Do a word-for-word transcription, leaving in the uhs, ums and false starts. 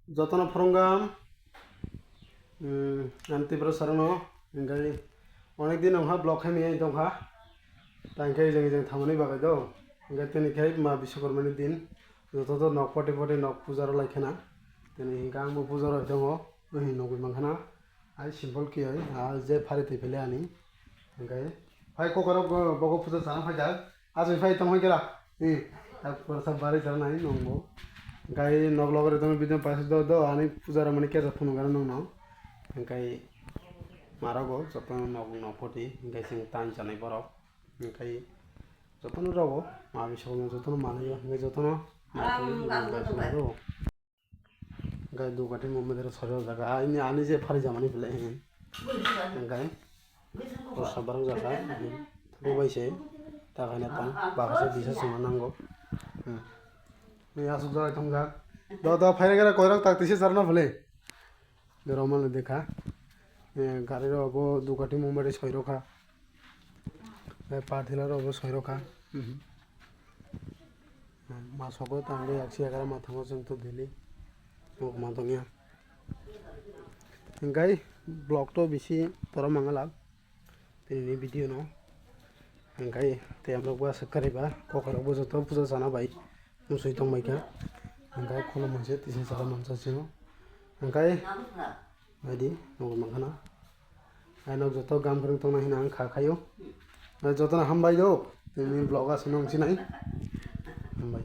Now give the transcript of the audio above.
Jotono phorongam, mm, ang Tripura sarano, hingkai onek din wngkha vlog khaimani tongkha, tangkhe ejang ejang thamani bagwi do, hingkai tini khai ma Biswakarmani din, joto to nok poti poti nok puja rw lai khana, tini hingkha ang bo puja rw tongo, wnghi nugwi mankha na, ai simple khe ai, ah, je phari twi phele ani, hingkai phai kokarok bo, bogo puja sana phaijak. Aswk phai tongmani kela. Hmm. Tak porsa bari jana nai nongbo. Gai nok logre tong video paisa do do ani puja ramani kesa phunuk gana nongno. Hingkai marogo jotono nok nok poti hingkai sing tan janai borok. Hingkai jotono rogo mami sokno jotono manayo hingkai jotono. Gai Dugati Mumbai dero sori o jaga. Ani, ani je phari jamani bele. Hingkai. Porsa barang jaga. Dubai se. Ta khaina tang. Baksa bisa sima nango. Hmm. Ni asuk jaga thong jak. Do do phai gana koirok tak tisi jarna bele. Dero male dekha. Eh, gari ro bo Dugati Mumbai de soi rokha. Eh, pathila ro bo soi rokha. Hmm. Ma sogo tangwi yaksi yagra ma thango chwng to daily. Nok ma tongya. Hingkai vlog to bisi toro mangalak. Tini video no. Hingkai tei amrok ba swkariba kokarok bo joto puja sana bai. Musui tong bai kha. Hingkai khulum manse tisa sara mansa sino. Hingkai Adi, nongol mankha na. Ai nok joto gam kwrwng tongna hina ang kha khayo. Ai joto no hambai do. Tini vlog aswk nung sinai. Hambai.